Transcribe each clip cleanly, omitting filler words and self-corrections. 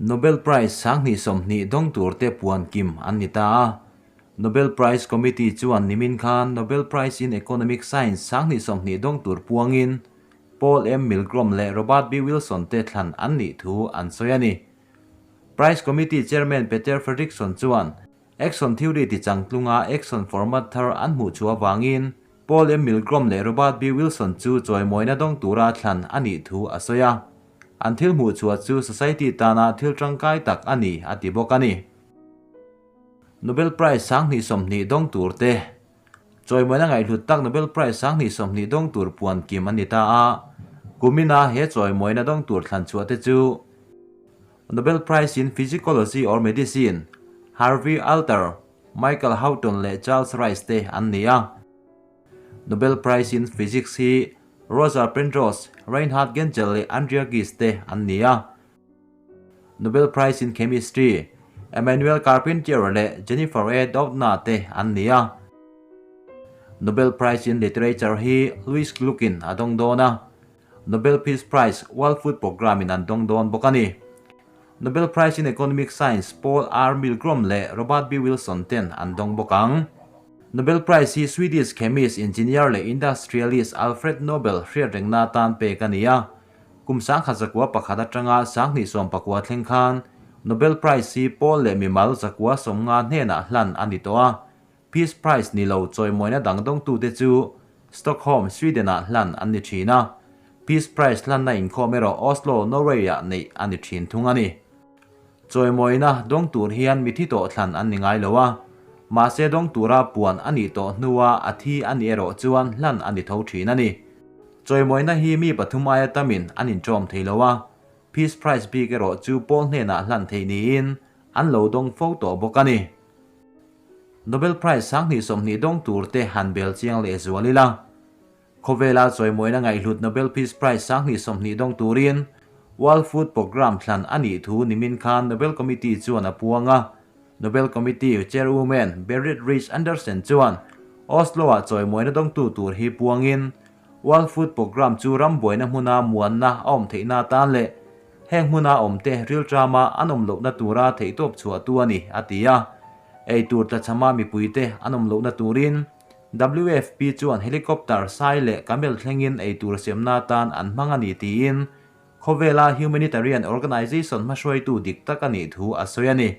Nobel Prize 2020 dawng turte puan kim an ni ta a. Nobel Prize Committee chuan nimin khan Nobel Prize in Economic Science 2020 dawng tur puangin Paul M. Milgrom leh Robert B. Wilson te thlan an nih thu an sawi a ni. Prize Committee Chairman Peter Fredriksson chuan Action Theory ti changtlunga Action Format thar an hmuh chhuah avangin Paul M. Milgrom leh Robert B. Wilson chu chawimawina dawng tura thlan a nih thu a sawi a. An thil hmuh chhuah chu society tana thil tangkai tak a ni a ti bawk a ni. Nobel Prize 2020 dawng turte Chawimawina ngaihhlut tak Nobel Prize 2020 dawng tur puan kim an ni ta a. Kumina he chawimawina dawng tur thlan chhuah te chu Nobel Prize in Physiology or Medicine, Harvey Alter, Michael Houghton leh Charles Rice te an ni a. Nobel Prize in Physics hi Roger Penrose, Reinhard Genzel leh Andrea Ghez te an ni a. Nobel Prize in Chemistry, Emmanuel Carpentier leh Jennifer A. Doudna te an ni a. Nobel Prize in Literature hi Louis Gluck in a dawng dawn a. Nobel Peace Prize World Food Programme in an dawng dawn bawk a ni. Nobel Prize in Economic Science Paul R. Milgrom leh Robert B. Wilson ten an dawng bawk ang. Nobel Prize hi Swedish chemist, engineer leh industrialist Alfred Nobel hriat rengna atan pek a ni a. Kum 1901 atanga 1919 thleng khan Nobel Prize hi Paul leh mimal 190 hnenah hlan a ni tawh a. Peace Prize ni lo chawimawina dang dawngtute chu Stockholm, Sweden-ah hlan an ni thin a. Peace Prize hlanna inkhawm erawh Oslo, Norway-ah neih a ni thin thung a ni. Chawimawina dawng tur hian mithi tawh thlan an ni ngai lo a, mahse dawng tura puan a nih tawh hnua a thi a nih erawh chuan hlan a ni tho thin a ni. Chawimawina hi mi pathum aia tamin an inṭawm thei lo a, Peace Prize bik erawh chu pawl hnenah hlan theih niin an lo dawng fo tawh bawk a ni. Nobel Prize 2020 dawng turte han bel chiang leh zual ila. Khawvela chawimawina ngaihhlut Nobel Peace Prize 2020 dawng turin World Food Programme thlan a nih thu nimin khan Nobel Committee chuan a puang a. Nobel Committee Chairwoman Berit Reiss-Andersen chuan Oslo-ah chawimawina dawngtu tur hi puangin World Food Programme chu ram buaina hmuna muanna a awm theihna atan leh heng hmuna awmte rilṭama an awm lohna tura theihtawp chhuahtu a ni, a ti a. Ei tur tlachhama mipuite an awm lohna turin WFP chuan helicopter, sai leh camel thlengin ei tur semna atan an hmang a ni tiin khawvela humanitarian organization hmahruaitu dik tak a nih thu a sawi a ni.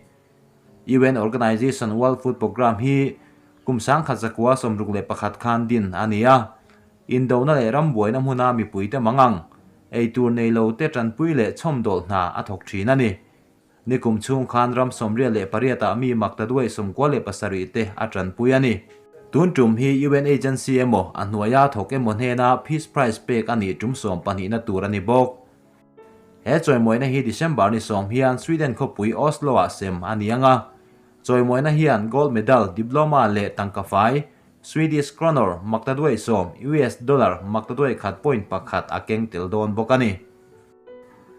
UN organization World Food Programme hi kum 1961 khan din a ni a. Indona leh ram buaina hmuna mipuite mangang, ei tur nei lo te tanpui leh chhawmdawlh hna a thawk thin a ni. Nikum chhung khan ram 28 ah mi makta duai 97 te a tanpui a ni. Tun tum hi UN agency emaw a hnuaia thawk emaw hnena Peace Prize pek a nih tum 12na tur a ni bawk. He chawimawina hi December ni 10 hian Sweden khawpui Oslo-ah sem a ni ang a. Chawimawina hian gold medal, diploma leh tangka fai, Swedish kronor makta duai 10, US dollar makta duai khat point pakhat a keng tel dawn bawk a ni.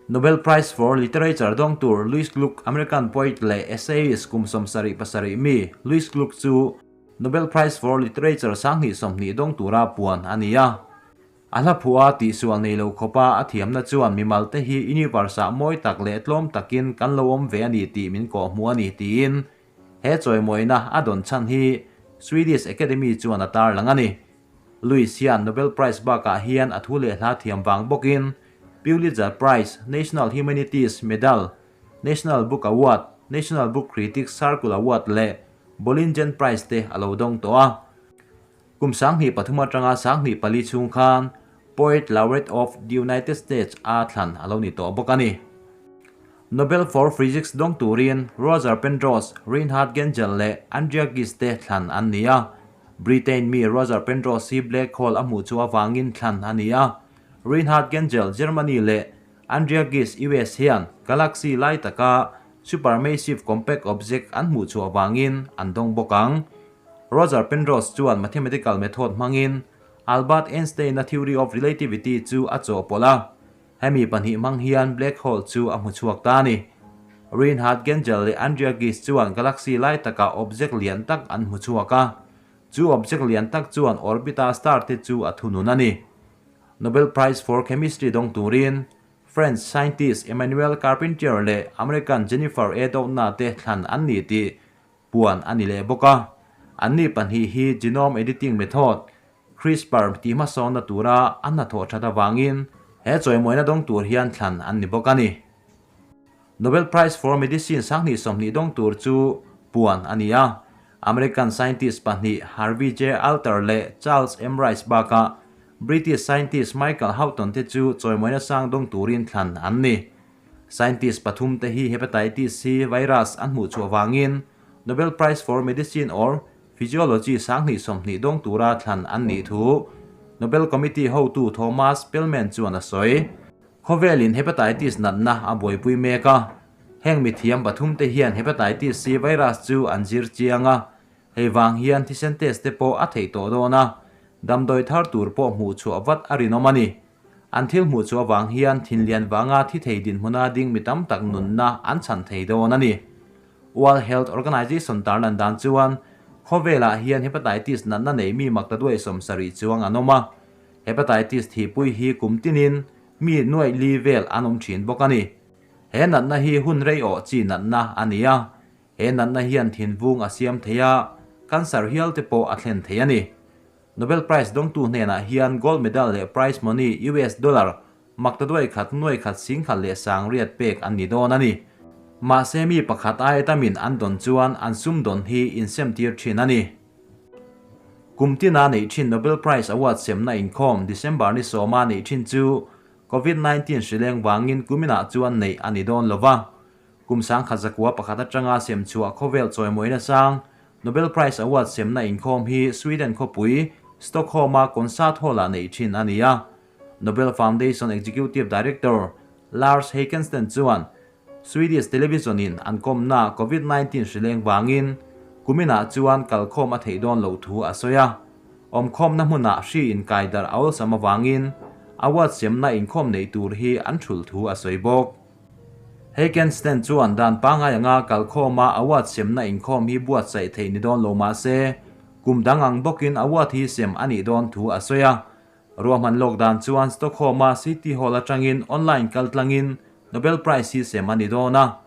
Nobel Prize for Literature dawng tur Louis Gluck, American poet leh essayist kum 77 mi Louis Gluck chu Nobel Prize for Literature 2020 dawng tura puan a ni a. A hla phua tihsual nei lo khawpa a thiamna chuan mimal te hi universe-ah mawi tak leh tlawm takin kan lo awm ve a ni tih min kawhhmuh a ni tiin he chawimawina a dawn chhan hi Swedish Academy chuan a tarlang a ni. Louis hian Nobel Prize bakah hian a thu leh hla thiam vang bawkin Pulitzer Prize, National Humanities Medal, National Book Award, National Book Critics Circle Award leh Bollingen Prize te a lo dawng tawh a. Kum 2003 atanga 2004 chhung khan Poet Laureate of the United States a thlan a lo ni tawh bawk a ni. Nobel for Physics dawng turin Roger Penrose, Reinhard Genzel leh Andrea Ghez te thlan an ni a. Britain mi Roger Penrose hi black hole a hmuh chu avangin thlan a ni a. Reinhard Genzel, Germany leh Andrea Ghez, US hian galaxy lai taka supermassive compact object an hmuh chu avangin an dawng bawk ang. Roger Penrose chuan mathematical method hmangin Albert Einstein-a theory of relativity chu a chawhpawlh a. Hemi pahnih hmang hian black hole chu a hmu chhuak ta a ni. Reinhard Genzel leh Andrea Ghez chuan galaxy lai takah object lian tak an hmu chhuak a. Chu object lian tak chuan orbit-a star te chu a thunun a ni. Nobel Prize for Chemistry dawng turin French scientist Emmanuel Carpentier leh American Jennifer A. Doudna te thlan an ni tih puan a ni leh bawk a. Anni pahnih hi genome editing method, CRISPR, tih hmasawnna tura an hnathawh that avangin he chawimawina dawng tur hian thlan an ni bawk a ni. Nobel Prize for Medicine 2020 dawng tur chu puan a ni a. American scientist pahnih Harvey J. Alter leh Charles M. Rice bakah British scientist Michael Houghton te chu chawimawina sang dawng turin thlan an ni. Scientist pathum te hi Hepatitis C virus an hmuh chhuah vangin Nobel Prize for Medicine or Physiology 2020 dawng tura thlan an nih thu Nobel Committee hotu Thomas Pellman chuan a sawi. Khawvelin Hepatitis natna a buaipui mek a, heng mithiam pathum te hian Hepatitis C virus chu an zir chiang a, hei vang hian thisen test te pawh a theih tawh dawn a, damdawi thar tur pawh hmuh chhuah vat a rinawm a ni. An thil hmuh chhuah vang hian thinlian vanga thi thei dinhmuna ding mi tam tak nunna an chhan thei dawn a ni. World Health Organization tarlan dan chuan khawvelah hian Hepatitis natna nei mi makta duai 70 chuang an awm a, Hepatitis thihpui hi kum tinin mi nuaih li vel an awm thin bawk a ni. He natna hi hun rei awh chi natna a ni a, he natna hian thinvung a siam thei a, cancer hial te pawh a thlen thei a ni. Nobel Prize dawngtu hnenah hian gold medal leh prize money US dollar maktaduai khat nuai khat 10,000 leh 8000 pek an ni dawn a ni. Mahse mi pakhat aia tamin an dawn chuan an sum dawn hi insemtir thin a ni. Kum tina neih thin Nobel Prize Award semna inkhawm December ni sawma neih thin chu Covid 19 hrileng vangin kuminah chuan neih a ni dawn lo va. Kum 1901 atanga sem chhuah khawvel chawimawina sang Nobel Prize Award semna inkhawm hi Sweden khawpui Stockholm-a concert hall-ah neih thin a ni a. Nobel Foundation Executive Director Lars Heikensten chuan Swedish television in an kawmna Covid 19 hrileng vangin kuminah chuan kalkhawm a theih dawn loh thu a sawi a. Awmkhawmna hmunah hri inkai darh a awlsam avangin award semna inkhawm neih tur hi an thulh thu a sawi bawk. Heikensten chuan dan pangngai anga kalkhawma award semna inkhawm hi buatsaih theih ni dawn lo mah se, kum dang ang bawkin award hi sem a nih dawn thu a sawi a. Ruahman lawk dan chuan Stockholm-a City Hall atangin online kaltlangin Nobel Prize hi sem a ni dawn a.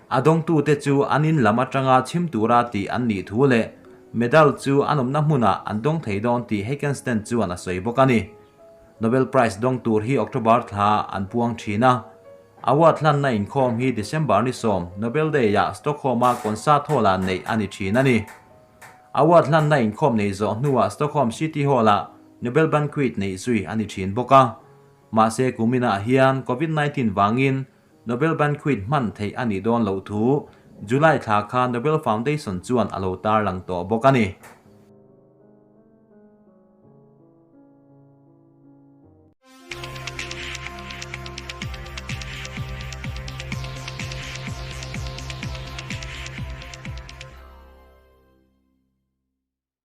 A dawngtute chu an in lam atanga chhim tura tih an nih thu leh medal chu an awmna hmunah an dawng thei dawn tih Heikensten chuan a sawi bawk a ni. Nobel Prize dawng tur hi October thla an puang thin a. Award hlanna inkhawm hi December ni 10 Nobel Day-ah Stockholm-a concert hall-ah neih a ni thin a ni. Award hlanna inkhawm neih zawh hnuah Stockholm City Hall-ah Nobel Banquet neih zui a ni thin bawk a. Mahse kuminah hian Covid 19 vangin Nobel Banquet hman theih a nih dawn loh thu July thla khan Nobel Foundation chuan a lo tarlang tawh bawk a ni.